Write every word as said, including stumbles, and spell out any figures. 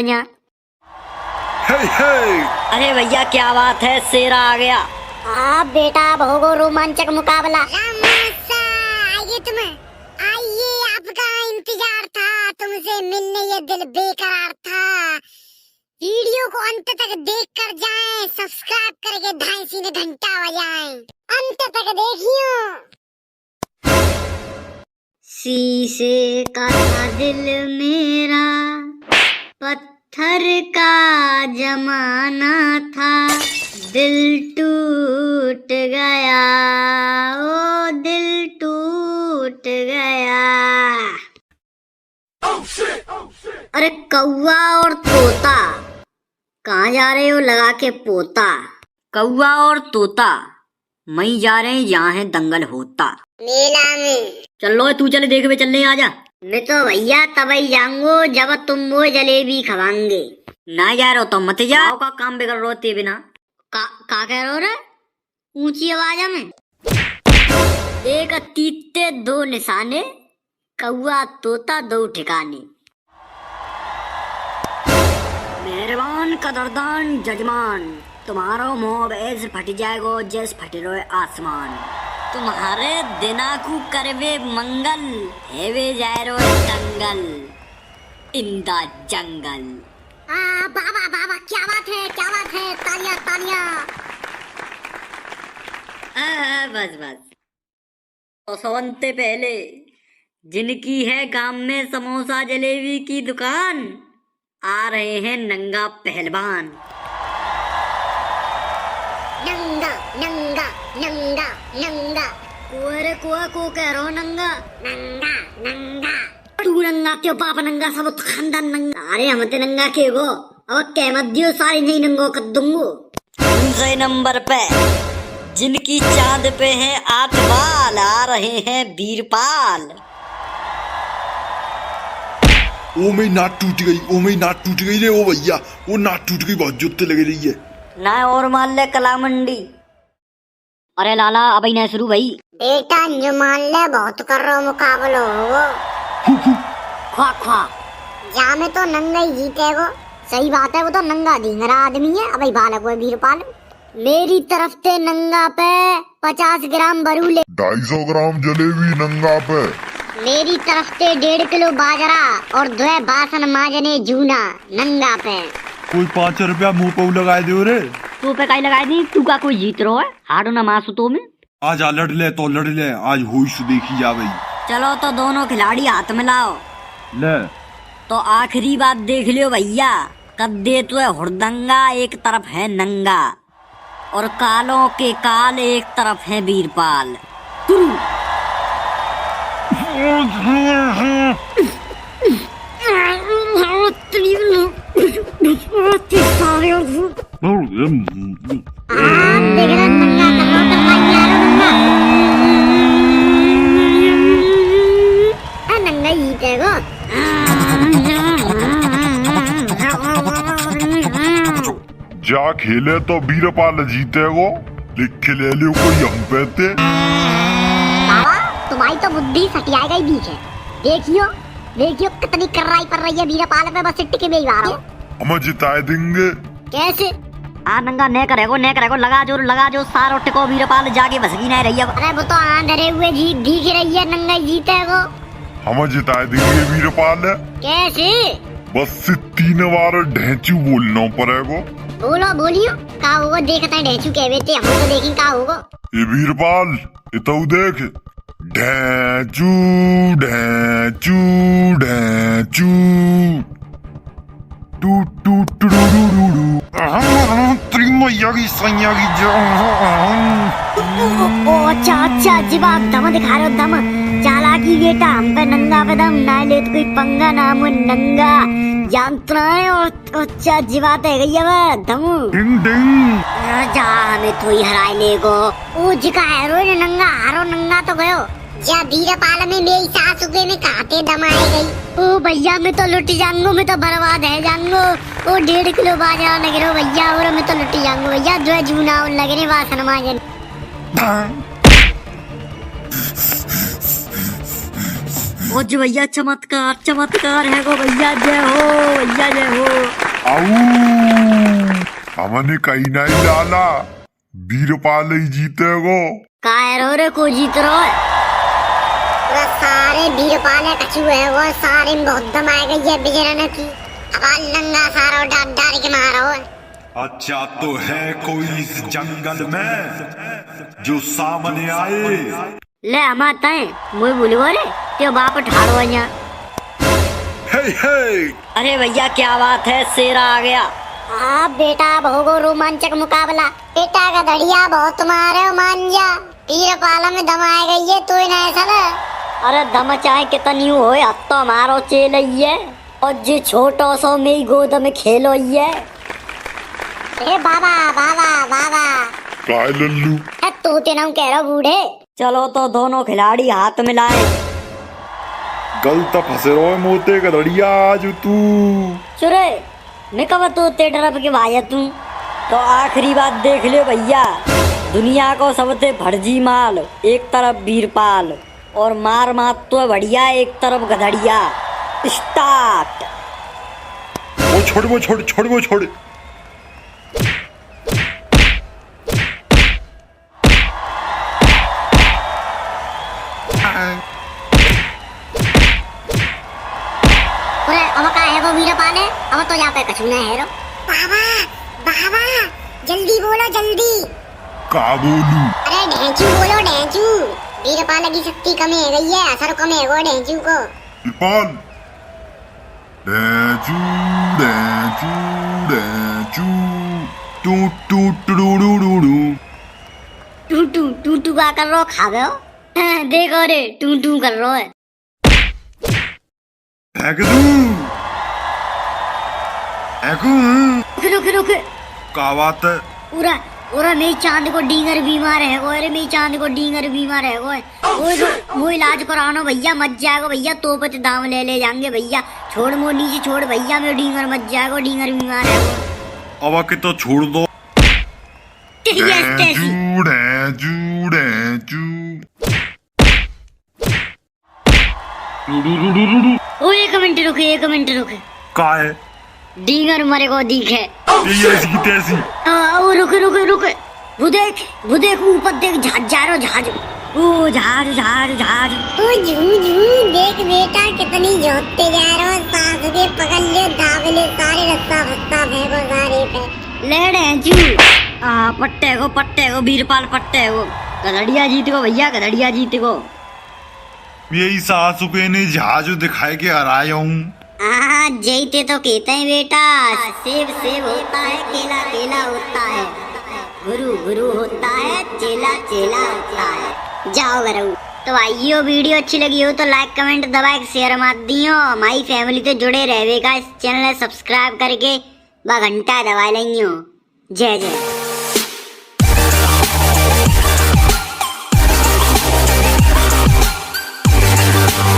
हे, हे। अरे भैया, क्या बात है, शेरा आ गया। हाँ बेटा, अब होगो रोमांचक मुकाबला। राम मासा, आइए तुम, आइए, आपका इंतजार था, तुमसे मिलने ये दिल बेकरार था। वीडियो को अंत तक देख कर जाएं, subscribe करके धांय सीने घंटा बजाएं। अंत तक देखियो। शीशे का था दिल मेरा, पत्थर का जमाना था, दिल टूट गया, ओ दिल टूट गया। अरे कौआ और तोता, कहाँ जा रहे हो लगा के पोता? कौआ और तोता, मई जा रहे हैं जहाँ है दंगल होता। मेला में। चल लो, तू चले देख बे, चलने आ जा। मैं तो भैया तबई जाऊंगो जब तुम वो जलेबी खवाओगे। ना जा रहे हो तो मत जा। गाँव का काम बिगड़ रहे हो ते बिना। का, का कह रहे हो रे? ऊंची आवाज में। एक तीर ते दो निशाने, कौआ तोता दो ठिकाने। मेहरबान कदरदान जजमान, तुम्हारो मुंह अब ऐसे फट जाएगो जैसे फट रहे आसमान। तुम्हारे दिना को करवे मंगल, हेवे जाए रो दंगल, in the jungle। आ, बाबा, बाबा, क्या बात है, क्या बात है, तालियां, तालियां। आ, आ, बस, बस। तो सबनते पहले जिनकी है गांव में समोसा जलेबी की दुकान, आ रहे हैं नंगा पहलवान। नंगा, नंगा, नंगा, नंगा। कुआ रे कुआ, को कह रहो नंगा? नंगा, नंगा। तू नंगा, तेरो बाप नंगा, सब खानदान नंगा। अरे हम ते नंगा के गो, अब कह मत दियो, सारे नहीं नंगो कर दूंगो। दूसरे नंबर पे जिनकी चांद पे है आठ बाल, आ रहे हैं वीरपाल। ओ मेरी नाक टूट गई, ओ मेरी नाक टूट गई रे, ओ भैया, ओ नाक टूट गई, बहुत जोर से लग रही है। ना और मार ले कलामंडी। अरे लाला, अबई ना शुरू भई। बेटा, जो मान ले, बहुत कर रो मुकाबलो होगो। ख्वा, ख्वा। जा में तो नंगा ही जीतेगो। सही बात है, वो तो नंगा ढींगरा आदमी है। अबई बालक वो वीरपाल। मेरी तरफ ते नंगा पे पचास ग्राम बरू ले। ढाई सौ ग्राम जलेबी नंगा पे। मेरी तरफ ते डेढ़ किलो बाजरा और द्वे बासन माजने जूना नंगा पे। कोई पाँच रुपया मुंह पे लगाए दो रे। तू पे काई लगाए दी, तू का कोई जीत रो है? हारो ना मासू तो में। आज आ लड़ ले तो लड़ ले, आज होई सु देखी जावे। चलो तो दोनों खिलाड़ी हाथ मिलाओ। ले। तो आखिरी बात देख लियो भैया, कद दे तो है हुड़दंगा, एक तरफ है नंगा, और कालों के काल एक तरफ है वीरपाल। शुरू। जा खेले तो वीरपाल जीतेगो, लिख के ले लियो कोई हम पे ते। बाबा, तुम्हारी तो बुद्धि सटिया गई बीच है। देखियो, देखियो कितनी कर्राई पड़ रही है वीरपाल पे, बस टिके में ही मारो। हम जिताए देंगे। कैसे? आ नंगा ने करेगो, ने करेगो, लगा जो, लगा जो, सारो टिको वीरपाल जाके बसगी ना रही अब। अरे वो तो आंधरे हुए जी दिख रही है, नंगा ही जीतेगो। हम जिताए देंगे वीरपाल। कैसे? बस से तीन बार ढेंचू बोलना पड़ेगो। बोलो, बोलियो, का होगो, देखते हैं ढेंचू कहवे ते, हम तो देखें का होगो। ए वीरपाल, इतऊ देख, ढेंचू, ढेंचू, ढेंचू। टू, टू, टू, डू, डू, डू, डू। अहम, अहम, तेरी मैया की सैया की जय। ओ, ओ, अच्छा, अच्छा, जी बात, दम दिखा रहे हो, दम। चालाकी बेटा, हम पे नंगा पे दम, ना ले तो कोई पंगा, ना हम नंगा। जानत ना है, और अच्छा, जी बात है गई अब, दम। डिंग, डिंग। जा, हमें तो ही हराए लेगो। ओ, जी का है रो, ये नंगा, हारो नंगा तो गयो। जा, वीरपाल में मेरी सासू के में खाते दमाए गई। ओ भैया, मैं तो लुट जाऊंगो, मैं तो बर्बाद है जाऊंगो। ओ डेढ़ किलो बाजरा लग रहो भैया, और मैं तो लुट जाऊंगो भैया, जो जूना और लग रहे वासन माजन। ओ जी भैया, चमत्कार, चमत्कार है गो भैया, जय हो भैया, जय हो। आऊ, हमने कही नाहीं लाला, वीरपाल ही जीतेगो। काय रो रे, को जीत रो है? अरे सारे वीरपाल है, कछू है वो, सारे में बहुत दम आ गई है बिजरन की। अब आज नंगा सारो डांट डांट के मारो है। अच्छा तो है कोई इस जंगल में जो सामने आए? ले अमा तैं, मुझे भूल गो रे, त्यो बाप ठाड़ो है यहाँ। हे, हे। अरे भैया, क्या बात है, शेरा आ गया। हाँ बेटा, अब होगो रोमांचक मुकाबला। बेटा गधड़िया, बहुत मारे हो, मान जा। वीरपाल में दम आ गई है, तू ही नहीं सल। अरे दम चाहे कितनी हो, अब तो हमारो चेल ही है। और जे छोटो सो मेरी गोद में खेलो ही है। ए बाबा, बाबा, बाबा। काय लल्लू? ए, तू ते नाम कह रहा बूढ़े। चलो तो दोनों खिलाड़ी हाथ मिलाए। गलत फंसे रो मोते गधड़िया आज तू। चुरे, मैं कब तो ते डरप के भाया तू। तो आखिरी बात देख लियो भैया, दुनिया को सबसे फर्जी माल, एक तरफ वीरपाल और मार मात तो बढ़िया, एक तरफ गधड़िया। Start। वो छोड़, वो छोड़, छोड़, वो छोड़। अरे, अब का है वो वीरपाल है? अब तो यहाँ पे कछू ना है रो। बाबा, बाबा, जल्दी बोलो, जल्दी। का बोलू? अरे ढेंचू बोलो, ढेंचू। वीरपाल की शक्ति कम है गई है, असर कम है वो ढेंचू को। वीरपाल। ढेंचू, ढेंचू, ढेंचू। टू, टू, टू, डू, डू, डू, डू। टू, टू, टू, टू का कर रो, खावे हो? देखो रे, टू, टू कर रो है। फेंक दूं। फेंकूं। रुक, रुक, रुक। का बात है? उरा, उरा, मेरी चांद को डींगर बीमार है गो, अरे, मेरी चांद को डींगर बीमार है गो। वो, वो इलाज करानो भैया, मत जाएगो भैया, तो पे ते दाम ले ले जाएंगे भैया। छोड़ मो नीचे, छोड़ भैया, मेरे डींगर मत जाएगो, डींगर बीमार है गो। अब आके तो छोड़ दो। यस, तैसी। ढेंचू, ढेंचू, ढेंचू। ओ, एक मिनट रुके, एक मिनट रुके। का है? डींगर मरे को दिखे। ये ऐसी की तैसी। आ, ओ, रुके, रुके, रुके। वो देख, वो देख, ऊपर देख, जहाज जा रहा, जहाज। ओ, जहाज, जहाज, जहाज। ओ, झू, झू, देख बेटा, कितनी झोंकते जा रहा, सांस के पकड़ ले, दाब ले, सारे रस्सा भस्सा फेंको सारे पे। ले ढेंचू। आ, पट्टे को, पट्टे को, वीरपाल पट्टे को। गधड़िया जीत गो भैया, गधड़िया जीत गो। यही सासू के ने जहाज दिखाए के हराया हूँ। हाँ, जय ते तो कहते हैं बेटा, सेब सेब होता है, केला केला होता है, गुरु गुरु होता है, चेला चेला होता है। जाओ घरऊ। तो भाइयों, video अच्छी लगी हो तो like comment दबा के share मार दियो। हमारी family तो जुड़े रहवे का, इस channel subscribe करके बा घंटा दबा लेंगे। जय जय।